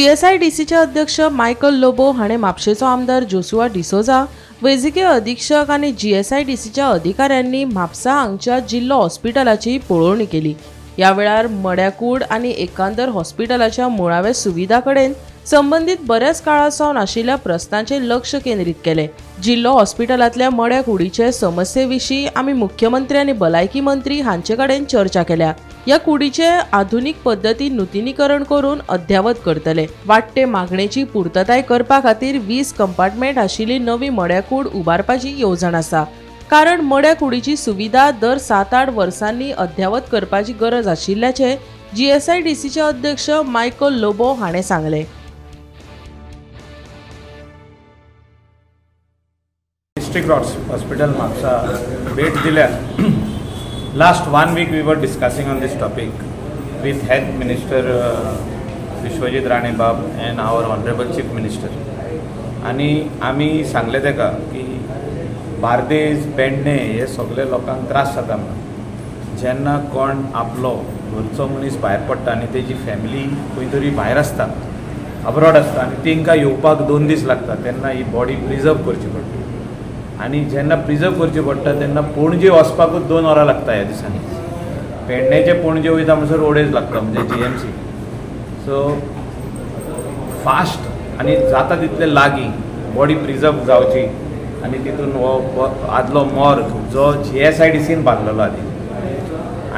जीएसआयडीसीचे अध्यक्ष मायकल लोबो हाणें म्हापशेचो आमदार जोशुआ डिसोजा, वैजकीय अधीक्षक आनी जीएसआयडीसीच्या अधिकाऱ्यांनी म्हापसा हांगच्या जिल्लो हॉस्पिटलाची पळोवणी केली. ह्या वेळार मड्याकूड आनी एकांदर हॉस्पिटलाच्या मुळाव्या सुविधा कडेन संबंदीत बऱ्याच काळा सावन आशिल्ल्या प्रस्नांचेर लक्ष केंद्रीत केलें. जिल्लो हॉस्पिटलांतल्या मड्या कुडीचे समस्ये विशीं आमी मुख्यमंत्री आनी भलायकी मंत्री हांचे कडेन चर्चा केल्या. ह्या कुडीचे आधुनीक पद्दतीन नुतनीकरण करून अद्यावत करतले. वाडटे मागणेची पुर्तताय करपा खातीर 20 कंपार्टमेंट आशिल्ली नवी मड्याकूड उबारपाची येवजण आसा. कारण मड्या कुडीची सुविधा दर 7-8 वर्सांनी अद्यावत करपाची गरज आशिल्ल्याचें जीएसआयडीसीचे अध्यक्ष मायकल लोबो हाणें सांगलें. डिस्ट्रिक्ट हॉस्पिटल म्हापसा भेट दिल्या. Last 1 week we were discussing on this topic with health minister Vishwajit Rane Bab and our honourable chief minister. आनी आमी सांगलें ताका की बार्देज, पेडणे हे सगळे लोकांक त्रास जाता म्हणून. जेन्ना कोण आपलो घरचो मनीस भायर पडटा आनी तेजी फॅमिली खंय तरी भायर आसता, अब्रॉड आसता आनी तांकां येवपाक 2 दीस लागता, तेन्ना ही बॉडी प्रिजर्व करची पडटा. आनी जेन्ना प्रिजर्व करची पडटा तेन्ना पणजे वचपाकूच 2 वरां लागता. ह्या दिसांनी पेडणेचे पणजे वयता म्हणसर रोडेज लागता, म्हणजे जीएमसी. सो फास्ट आनी जाता तितले लागीं बॉडी प्रिजर्व जावची आनी तितून हो आदलो मॉर्ग जो जीएसआयडीसीन बांदलेलो आदी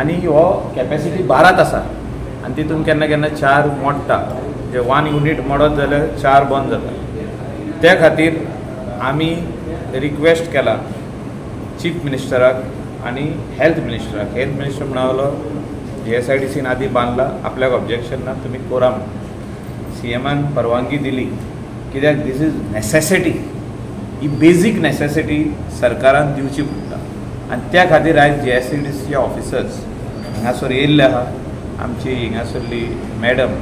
आनी हो कॅपेसिटी 12 आसा आनी तितून केन्ना केन्ना 4 मोडटा, म्हणजे 1 युनीट मोडत जाल्यार 4 बंद जाता. त्या खातीर आमी रिक्वेस्ट केला चीफ मिनिस्टराक आनी हेल्थ मिनिस्टराक. हेल्थ मिनिस्टर म्हणालो जीएसआयडीसीन आदी बांदला, आपल्याक ऑब्जेक्शन ना, तुमी कोरा म्हणून. सीएमान परवानगी दिली, कित्याक this is necessity, he basic necessity सरकारान दिवची पडटा. आनी त्या खातीर आयज जीएसआयडीसीचे ऑफिसर्स हांगासर येयल्ले आहा. आमची हिंगासरली मॅडम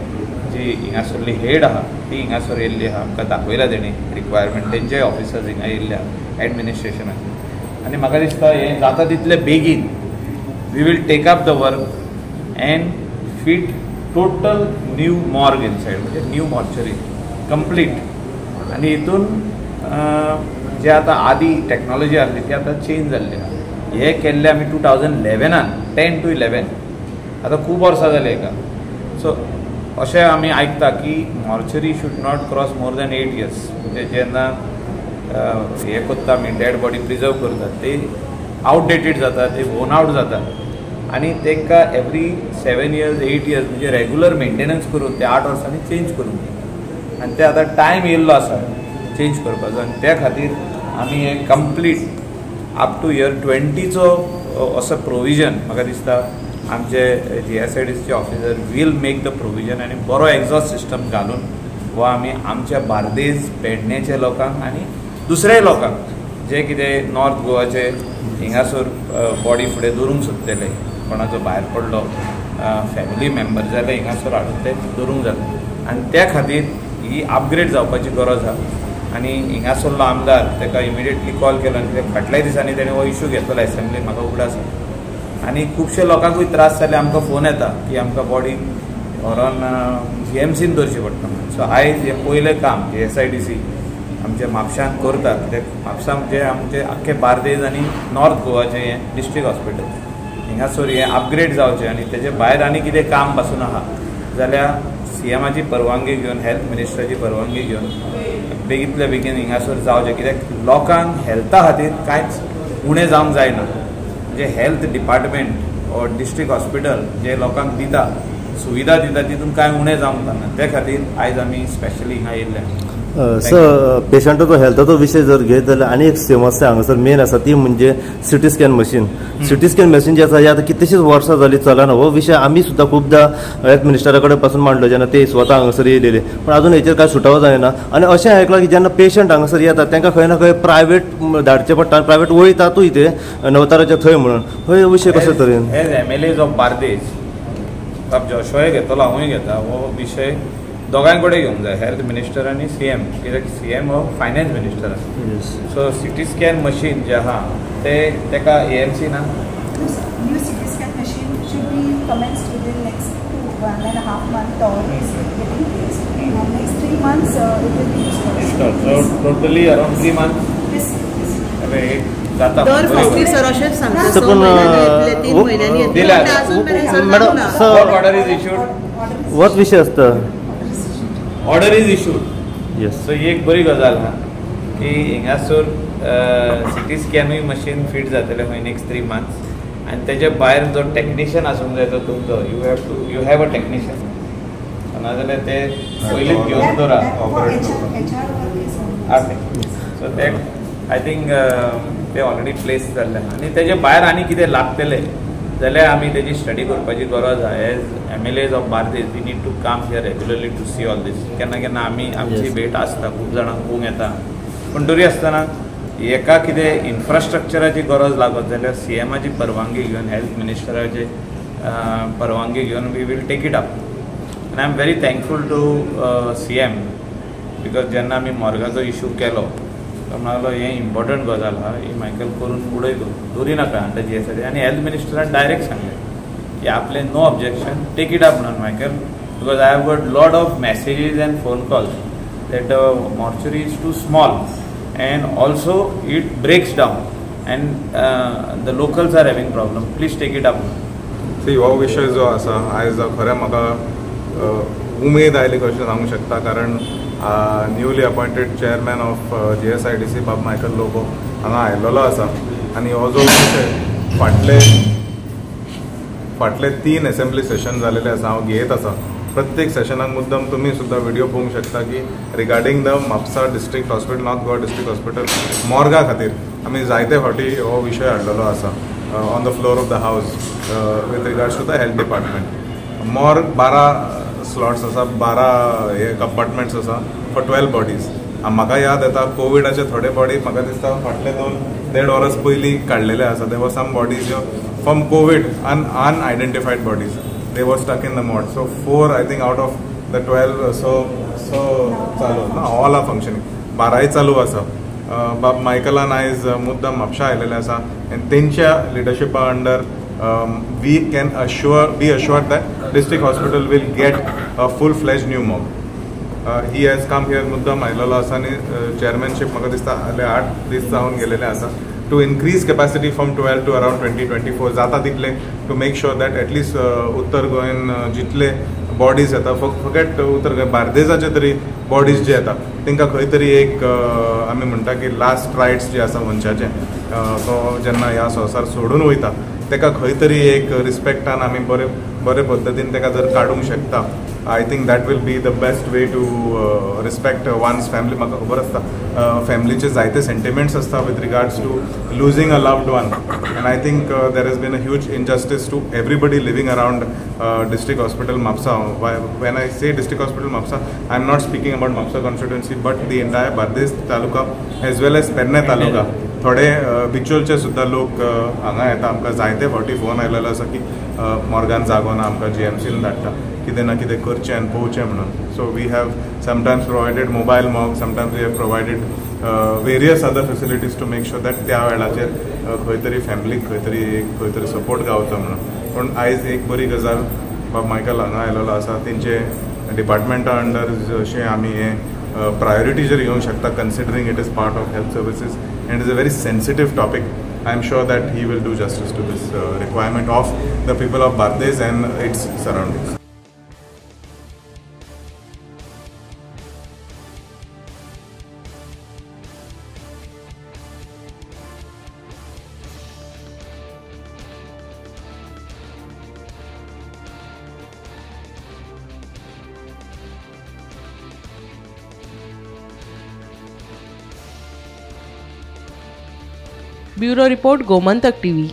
जी हिंगासरली हेड आहा ती हिंगासर येयल्ली आहा, आमकां दाखयला तेणी रिक्वायरमेंट. तेंचे ऑफिसर्स हिंगा येयल्ले आहा एडमिनिस्ट्रेशनाचे. आनी म्हाका दिसता हें जाता तितले बेगीन we will take up the work and fit total new morgue inside, म्हणजे न्यू मॉर्चरी कंप्लीट. आनी हितून जे आतां आदी टॅक्नोलॉजी आहली ती आतां चेंज जाल्ली आहा. हे केल्ले आमी 2011 10 to 11, आतां खूब वर्सां जालीं हेका. सो अशें आमी आयकता की mortuary should not cross more than 8 years. म्हणजे जेन्ना हे करता आमी डेड बॉडी प्रिजर्व करतात ते आवटडेटेड जाता, ते वोन आवट जाता आनी तांकां एवरी 7 years 8 years म्हणजे रेगुलर मेंटेनन्स करून ते 8 वर्सांनी चेंज करूंक जाय. आनी ते आतां टायम येयल्लो आसा चेंज करपाचो. आनी त्या खातीर आमी हे कंप्लीट अप टू इयर 20चो असो प्रोविजन म्हाका दिसता आमचे जीएसआयडीसीचे officer will make the provision आनी बरो एग्जॉस्ट सिस्टम घालून हो आमी आमच्या बार्देज, पेडणेच्या लोकांक आनी दुसऱ्याय लोकांक जे कितें नॉर्थ गोवाचे हिंगासर बॉडी फुडें दवरूंक सोदतले, कोणाचो भायर पडलो फॅमिली मेंबर जाल्यार हिंगासर हाडून ते दवरूंक जाता. आनी त्या खातीर ही अपग्रेड जावपाची गरज आहा. आनी हिंगासरलो आमदार ताका इमिडिएटली कॉल केलो आनी कित्याक फाटल्या दिसांनी तेणें हो इशू घेतलो एसेंब्लीन, म्हाका उगडास आसा. आनी खुबशे लोकांकूय त्रास जाले, आमकां फोन येता की आमकां बॉडी व्हरोन जीएमसीन दवरची पडटा म्हणून. सो आयज हें पयलें काम जीएसआयडीसी आमच्या म्हापशान करता, कित्याक म्हापसा म्हणजे आमचे आख्खे बार्देज आनी नॉर्थ गोवाचें हें डिस्ट्रिक्ट हॉस्पिटल हिंगासर हें अपग्रेड जावचें आनी तेजे भायर आनी कितें काम पासून आहा जाल्यार सीएमाची परवानगी घेवन, हेल्थ मिनिस्टराची परवानगी घेवन बेगींतल्या बेगीन हिंगासर जावचें. कित्याक लोकांक हेल्था खातीर कांयच उणें जावंक जायना. म्हणजे health department or district hospital जे लोकांक दिता सुविधा दिता तितून कांय उणें जावंक जायना. त्या खातीर आयज आमी स्पेशली हिंगा येयल्ले. सर, पेशंटाचो हेल्थाचो विशय जर घेत जाल्यार आनी एक समस्या हांगासर मेन आसा ती म्हणजे CT scan machine. CT scan machine जे आसा हे आतां कितलीशीच वर्सां जाली चलना. हो विशय आमी सुद्दां खुबदां हेल्थ मिनिस्टरा कडेन पासून मांडलो जेन्ना ते स्वता हांगासर येयलेले, पूण आजून हेचेर कांय सुटावो जायना. आनी अशें आयकलां की जेन्ना पेशंट हांगासर येता तांकां खंय ना खंय प्रायवेट धाडचें पडटा, प्रायवेट वयतातूय ते नवताराच्या थंय म्हणून. हो विशय कसो तरेन as MLAs of Bardez बाब जोशोय घेतलो, हांवूय घेता, हो विशय दोगांय कडेन घेवंक जाय, हेल्थ मिनिस्टर आनी सीएम. कित्याक सीएम हो फायनान्स मिनिस्टर आसा. सो सिटी स्कॅन मशीन जे आहा ते ताका एएमसी ना. New CT scan machine should be commenced within next 1.5 month or is getting placed and next 3 months it will be installed. So totally around 3 months. Yes. जाता दर फावटी sir अशेंच सांगता, 6 म्हयन्यांनी येतले, 3 म्हयन्यांनी येतले, अजून मेरेन sir madam order is issued. होच विशय आसता, order is issued. Yes. So ही एक बरी गजाल आहा की हिंगासर सिटी स्कॅनूय मशीन फिट जातलें खंय नेक्स्ट 3 months आनी तेजे भायर जो टॅक्निशियन आसूंक जाय तो तुमचो, you have a technician, नाजाल्यार ते पयलींच घेवन दवरा. ओके, सो ते I think ते ऑलरेडी प्लेस जाल्ले आनी तेजे भायर आनी कितें लागतलें जाल्यार आमी तेजी स्टडी करपाची गरज आहा. As MLAs of Bardez we need to come here regularly to see all this. केन्ना केन्ना आमी आमची भेट आसता, खूब जाणांक पळोवंक येता, पूण तरी आसतना एका कितें इन्फ्रास्ट्रक्चराची गरज लागत जाल्यार सीएमाची परवानगी घेवन, हेल्थ मिनिस्टराची परवानगी घेवन we will take it up. आनी I am very thankful to CM because जेन्ना आमी मॉर्गाचो इशू केलो तो म्हणालो हें इम्पॉर्टंट गजाल आहा, ही मायकल करून उडय तूं, दवरी नाका अंडर जीएसआयडी. आनी हेल्थ मिनिस्टरान डायरेक्ट सांगलें की आपलें no objection, take it up म्हणून Michael, because I have got lot of messages and phone calls that the mortuary is too small and also it breaks down and the locals are having problem, please take it up. See, हो विशय जो आसा आयज खरें म्हाका उमेद आयली कशें सांगूंक शकता, कारण newly appointed chairman of GSIDC बाब मायकल लोबो हांगा आयलेलो आसा आनी हो जो विशय फाटले 3 एसेंब्ली सेशन जालेले आसा, हांव घेत आसा. प्रत्येक सेशनाक मुद्दम तुमी सुद्दां व्हिडियो पळोवंक शकता की regarding the Mapusa district hospital, North Goa district hospital मॉर्गा खातीर आमी जायते फावटी हो विशय हाडलेलो आसा on the floor of the house with regards to the health department. Morgue 12 slots आसा, 12 हे कंपार्टमेंट्स आसा फॉर 12 बॉडीज. म्हाका याद येता कोविडाचे थोडे बॉडी म्हाका दिसता फाटले 2-1.5 वर्स पयलीं काडलेले आसा. There were some bodies from COVID unidentified bodies, they were stuck in the morgue. So 4 I think out of the 12 so चालू ना, ऑल are functioning, 12 चालू आसा. बाब मायकलान आयज मुद्दम म्हापशा आयलेले आसा आनी तेंच्या लिडरशिपा under we can be assured that district hospital will get a full fledge new morgue. He has come here मुद्दम आयलेलो आसा आनी चेअरमॅनशीप म्हाका दिसता 8 दीस जावन गेलेले आसा to increase capacity from 12 to around 20-24 जाता तितले, to make sure that at least उत्तर गोंयान जितले बॉडीज येता, फकत उत्तर गोंय बार्देजाचे तरी बॉडीज जे येता तांकां खंय तरी एक आमी म्हणटा की लास्ट रायट्स जे आसा मनशाचे, तो जेन्ना ह्या संवसार सोडून वयता ताका खंय तरी एक रिस्पेक्टान आमी बरे बरे पद्दतीन ताका जर काडूंक शकता, I think that will be the best way to respect one's family. म्हाका खबर आसता फॅमिलीचे जायते सेंटिमेंट्स आसता with regards to losing a loved one, and I think there has been a huge injustice to everybody living around district hospital Mapusa. When I say district hospital Mapusa, I am not speaking about Mapusa constituency but the entire Bardez taluka as well as Pernem taluka. थोडे बिचोलचे सुद्दां लोक हांगा येता, आमकां जायते फावटी phone आयलेलो आसा की मॉर्गान जागो ना, आमकां जीएमसीन धाडटा, कितें ना कितें करचें आनी पळोवचें म्हणून. So we have sometimes provided mobile morgue, sometimes we have provided various other facilities to make sure that त्या वेळाचेर खंय तरी फॅमिलीक खंय तरी सपोर्ट गावचो म्हणून. पूण आयज एक बरी गजाल बाब मायकल हांगा आयलेलो आसा, तेंचे डिपार्टमेंटा अंडर जशें आमी हें प्रायोरिटी जर घेवंक शकता, considering it is part of health services and is a very sensitive topic, I am sure that he will do justice to this requirement of the people of Bardez and its surroundings. Bureau report, Gomantak TV.